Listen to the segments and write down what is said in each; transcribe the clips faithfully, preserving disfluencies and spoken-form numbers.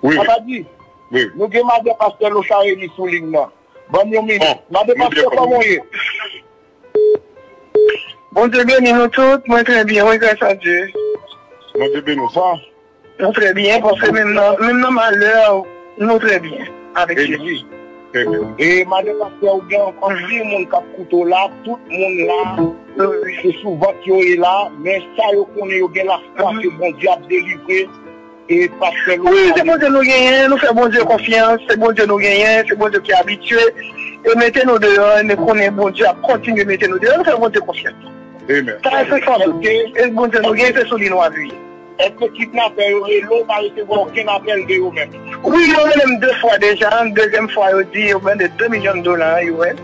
Wi, wi. Papa di, wi. Nou gen madan pastè Lochard Elie sou liy nan. Ban m yon minit. Bon, madan pastè, kòman w ye? Bondye beni nou tout. Mwen trè byen, wi, gras a Dye. Bondye beni w. Bon. Nou trè byen, paske menm nan, menm nan malè, nou trè byen avèk Jezi. Amen. E madan pastè, ou gen anpil moun k ap koute w la, tout moun la, se sou vant yo ye la, men sa yo konnen, yo gen lafwa ke Bondye ap delivre, e pastè Louis. Wi, se Bondye nou genyen, nou fè Bondye konfyans, se Bondye nou genyen, se Bondye ki abitye, e mete nou deyò, e nou konnen Bondye ap kontinye mete nou deyò, nou fè Bondye konfyans. Amen. Sa se san dout. E Bondye nou genyen, se sou li nou apiye. Èske kidnapè yo rele w, pa resevwa okenn apèl de yo menm? Wi, yo rele m de fwa deja. Dezyèm fwa, yo di yo mande de milyon dola U S.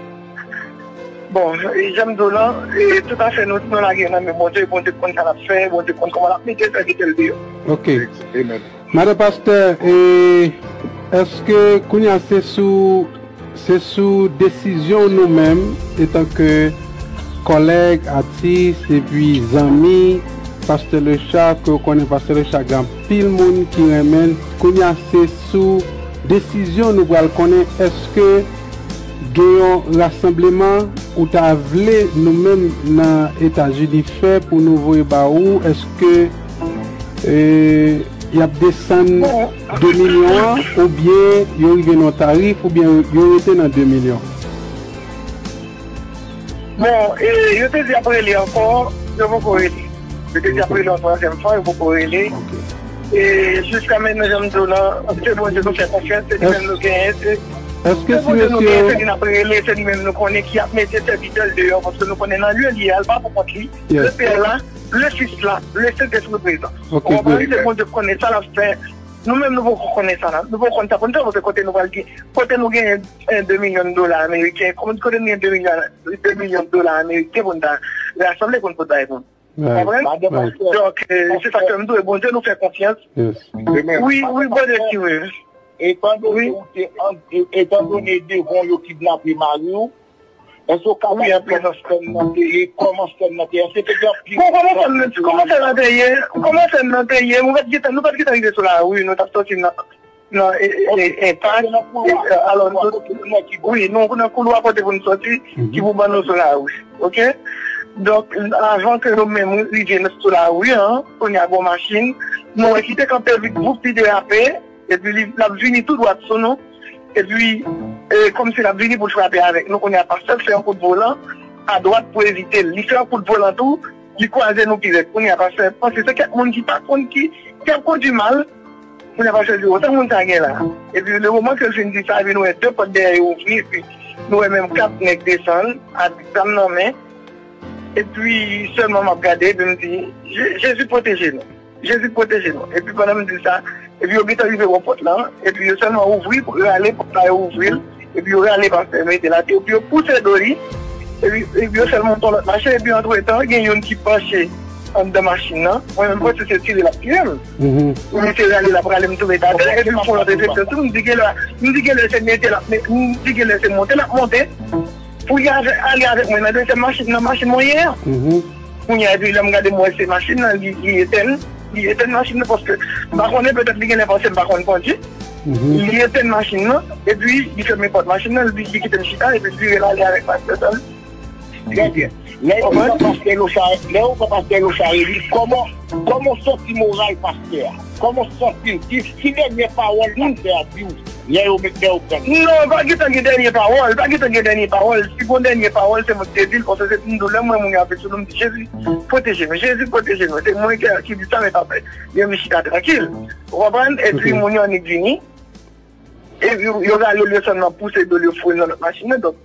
Bon, e jan m di w lan, e tout afè nou, nou lage nan men Bondye, Bondye konn sa l ap fè, Bondye konn kòman l ap mete sèvitè l deyò. Ok. Amen. Madan pastè, e èske kounye a se sou Se sou desizyon nou menm, etanke kòlèg, atis, epi zanmi, pastè Lechard, ke w konnen pastè Lechard gen anpil moun ki renmen l. Kounye a, se sou desizyon nou pral konnen èske gen yon rasanbleman ou ta vle nou menm nan Etazini fè pou nou voye ba ou, èske e, y ap desann de milyon an, oubyen yo rive nan yon tarif, oubyen yo rete nan de milyon? Bon, e, yo te di y ap rele ankò, yo poko rele. Yo te di y ap rele yon twazyèm fwa, yo poko rele. Ok. E, jiska mentnan, jan m di w lan, se Bondye nou fè konfyans, se li menm nou genyen, se, èske se si Bondye nou genyen, se li n ap rele, se li menm nou konnen ki ap mete sèvitè l deyò, paske nou konnen nan lye li ye a, l pa pou kont li. Yes. Le Pè la, le Fis la, le Sentespri prezan. Ok, ou konprann? Se Bondye ki konnen sa l ap fè. Nou menm, nou poko konnen sa la. Nou poko konn sa pou n fè, paske kote nou pral gen, kote nou genyen, eh, de milyon dola ameriken, kote nou gen de milyon, de milyon dola ameriken pou n ta rasanble pou n pot bay moun. Right. Konprann? Right. Donk, eh, se sa k fè m di w, Bondye nou fè konfyans. Yes. Wi, wi, Bondye ki wi. Etan done ou te an, e- etan done devan yo kidnape mari w, èske w ka di kòman sèn nan te ye, kòman sèn nan te ye? Èske te gen anpil... Bon, kòman sèn nan, kòman sèn nan te ye? Kòman sèn nan te ye? Nou pa t gentan, nou pa t gentan rive sou lari, nou t ap sòti nan, nan, e, e, e, enpas. E, alò, nou, wi, nou nan koulwa kote pou nou sòti, ki pou ban nou sou lari. Ok? Donk, avan ke nou menm rive sou lari an, kounye a gon machin, nou wè ki te kanpe vit, voup, li derape, epi li, l ap vini tou dwat sou nou. Epi, e, kòmsi l ap vini pou l frape avèk nou. Kounye a, pastè fè yon kout volan adwat pou evite l. Li fè yon kout volan tou, li kwaze nou pi rèd. Kounye a, pastè panse se kèk moun ki pa konn ki, ki ap kondui mal. Kounye a, pastè di, "O, sa moun sa gen la?" Epi, le moman ke l fin di sa, epi nou wè de pòt dèyè yo ouvri, epi nou wè menm kat nèg desann, avèk zam nan men. Epi, sèlman m ap gade, epi m di, "Je-, Jezi pwoteje nou." Jezi pwoteje nou. Epi pandan m di sa, epi yo gentan rive bò pòt lan, epi yo sèlman ouvri, rale pòt la, yo ouvri l, epi yo rale pastè mete l atè, epi yo pouse do li, epi, epi yo sèlman monte yon lòt machin, epi antretan, gen youn ki panche anndan machin nan, mwen menm panse se tire l ap tire m. Epi se rale l ap rale m tou mete atè, epi m fè yon lòt refleksyon tou, m di genlè, m di genlè se mete l ap me-, m di genlè se monte l ap monte. Pou y ave-, ale avèk mwen nan dezyèm machin, nan machin mwen ye a. Kounye a, epi lè m gade, m wè se machin nan, li, li etèn, li etèn machin nan, paske m pa konnen, petèt li genlè panse m pa konn kondui. Li etèn machin nan, epi li fèmen pòt machin nan, li, li kite m chita, epi li vire l ale avèk pastè Sòl. Trè byen. Lè yo pran pastè Lochard, lè yo pran pastè Lochard Elie, kòman, kòman w santi moral pastè a? Kòman w santi l? Ki, ki dènye pawòl pastè a di w lè yo met, lè yo pran l? Non, pa gentan gen dènye pawòl, pa gentan gen dènye pawòl. Si gon dènye pawòl, se mwen ki te di l, paske se m di w, lè m wè moun yo ap vin sou nou, m di, "Jezi, pwoteje nou, Jezi, pwoteje nou." Se mwen ki, ki di sa, men pastè, yo vin chita trankil. Ou konprann? Epi moun yo annik vini. Epi yo, yo rale l, yo sèlman pouse do l, yo foure l nan lòt machin nan. Donk,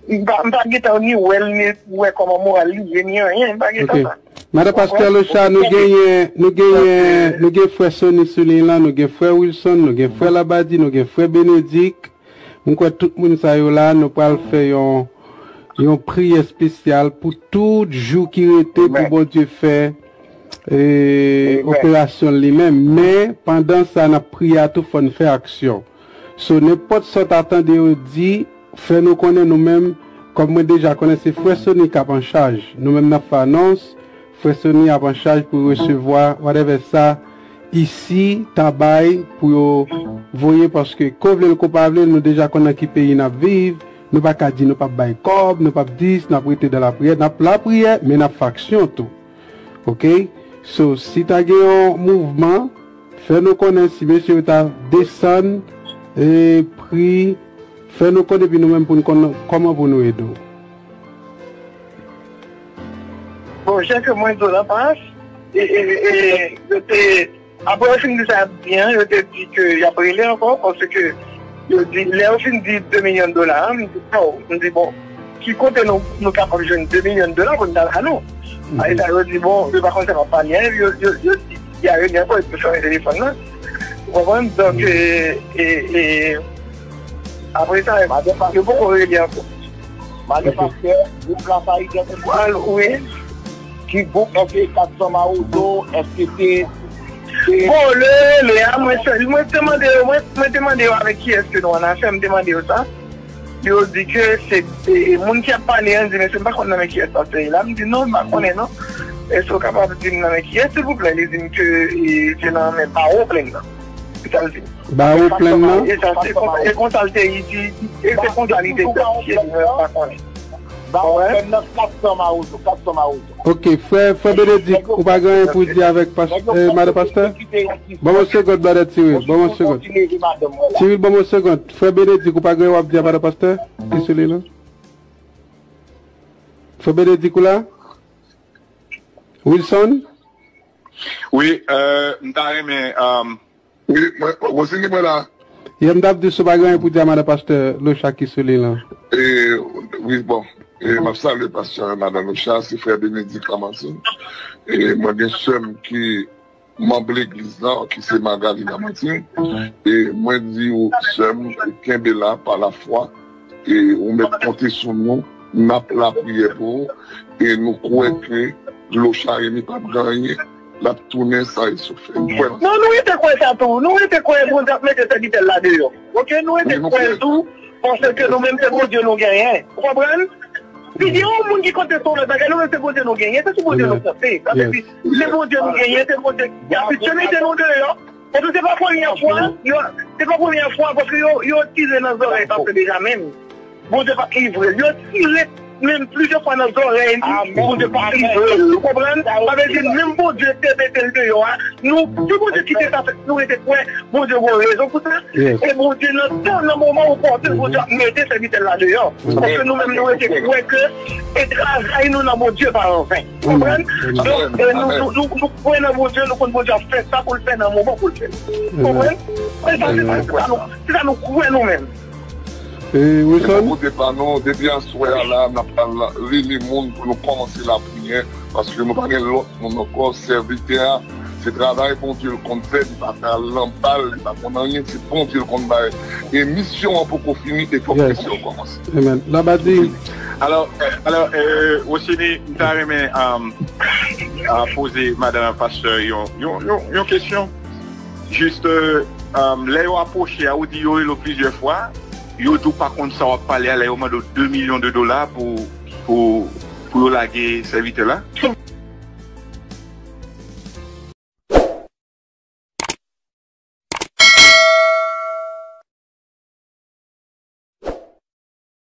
m pa, m pa gentan ni wè l, ni wè kòman moral li ye, ni anyen. M pa gentan sa. Madan Pastè Lochard, nou genyen, nou genyen, nou gen frè Sony sou liy lan, nou gen frè Wilson, nou gen frè Labadi, nou gen frè Benedik. M kwè tout moun sa yo la, nou pral fè yon, yon priyè espesyal pou tout jou ki rete pou Bondye fè e, operasyon li menm. Men, pandan sa n ap priye a tou, fò n fè aksyon. So, nenpòt sa w ta tande yo di, fè nou konnen nou menm, kòm mwen deja konnen se frè Sony k ap an chaj. Nou menm n ap fè anons, frè Sony ap an chaj pou resevwa whatever sa isi ta bay pou yo voye, paske ko vle l ko pa vle l, nou deja konn nan ki peyi n ap viv. Nou pa ka di nou p ap bay kòb, nou p ap dis, n ap rete dan lapriyè, n ap lapriyè, men n ap fè aksyon tou. Oke? So, si ta gen yon mouvman, fè nou konnen si mesye yo ta desann e pri, fè nou konnen, epi nou menm pou n konn kòman pou nou ede w. Bon, jan ke mwen di w lan pas, e, e, e, yo te, apre yo fin di sa y ap di an, yo te di ke y ap rele ankò, paske yo di, lè yo fin di de milyon dola an, m di, oh, m di, bon, ki kote nou, nou kapab jwenn de milyon dola pou n ta ba nou? Apre sa, yo di, bon, yo pa konn sa y ap pale an, yo, yo, yo di, y a rele ankò, epi yo fèmen telefòn nan. Ou konprann? Donk, e, e, e, apre sa, yo poko rele ankò. Madan Pastè, gwoup Lafayette, Al, wi. Ki gwoup? Èske se kat san Mawozo? Èske se Bon, le rele a, mwen sèl, mwen te mande yo, mwen, mwen te mande yo avèk kiyès ke nou an afè, m te mande yo sa. Yo di ke se e, moun ki ap pale an di, mesye, m pa konn nan men kiyès pastè ye la. M di, non, m pa konnen, non. Èske w kapab di m nan men kiyès, silvouplè? Li di m ke e, se nan men Bawo Plenn nan. Se sa l di m. Bawo Plenn nan? E sa, se konsa, se konsa l te di, e se konsa li te di, m pa konnen. Bawo Plenn nan, kat san Mawozo, kat san Mawozo. Ok, frè, frè Benedik, ou pa gen anyen pou di avèk pas, eh, madan pastè? Ban m yon segond, brother Cyril, ban m yon segond. Cyril, ban m yon segond. Frè Benedik, ou pa gen anyen w ap di a madan pastè? Ki sou li la? Frè Benedik, ou la? Wilson? Wi, euh, m ta renmen, euh, Wi, mwen, Rosini, mwen la. Yeah, m t ap di si w pa gen anyen pou di a madan pastè Locha ki sou li lan. E, wi, bon. E, m ap salye pastè madan Locha, se frè Benedik Lamantin. E, mwen gen sè m ki manm legliz lan, ki se Magali Lamantin. E, mwen di w, sè m, kenbe la pa lafwa. E, ou mèt konte sou nou. N ap lapriyè pou ou. E, nou kwè ke Locha Remy p ap gen anyen. L ap tounen san esofè. M kwè nan sa. Non, nou rete kwè sa tou. Nou rete kwè Bondye ap mete sèvitè l la deyò. Oke, nou rete kwè l tou, paske nou menm se Bondye nou genyen. Ou konprann? Si gen yon moun ki konte sou lòt bagay, nou menm se Bondye nou genyen. Se sou Bondye nou konte. Sa vle di, se Bondye nou genyen, se Bondye ki abitye mete nou deyò. Paske se pa premyè fwa, yo, se pa premyè fwa, paske yo, yo tire nan zòrèy pastè Benjamin. Bondye pa t livre l. Yo tire menm plizyè fwa nan zòrèy li, Bondye pa t livre l. Ou konprann? Sa vle di, menm Bondye te mete l deyò a, nou, si Bondye kite sa fèt, nou rete kwè, Bondye gen rezon pou sa. E Bondye nan tan, nan moman opòtin, Bondye ap mete sèvitè l la deyò. Paske nou menm, nou rete kwè ke e travay nou nan Bondye pa anven. Ou konprann? Donk, e nou, nou, nou, nou kwè nan Bondye, nou konn Bondye ap fè sa pou l fè nan moman pou l fè l. Ou konprann? E sa, se sa, se sa nou, se sa nou kwè nou menm. E, Wilson? Kote pa nou, depi aswè a la, n ap pral rele moun pou nou kòmanse lapriyè, paske nou pa gen lòt moun ankò. Sèvitè a, se travay Bondye l konn fè, li pa ka lanbal, li pa konn anyen, se Bondye l konn bay. E misyon an poko fini, e fòk misyon an kòmanse. Amen. Labadi. Alò, alò, Rosini, m ta renmen poze madan pastè yon, yon, yon, yon kesyon. Jis, lè yo apwoche a, ou di yo rele w plizyè fwa, yo di w pa konn sa w ap pale a, lè yo mande w de milyon de dola pou, pou, pou yo lage sèvitè la.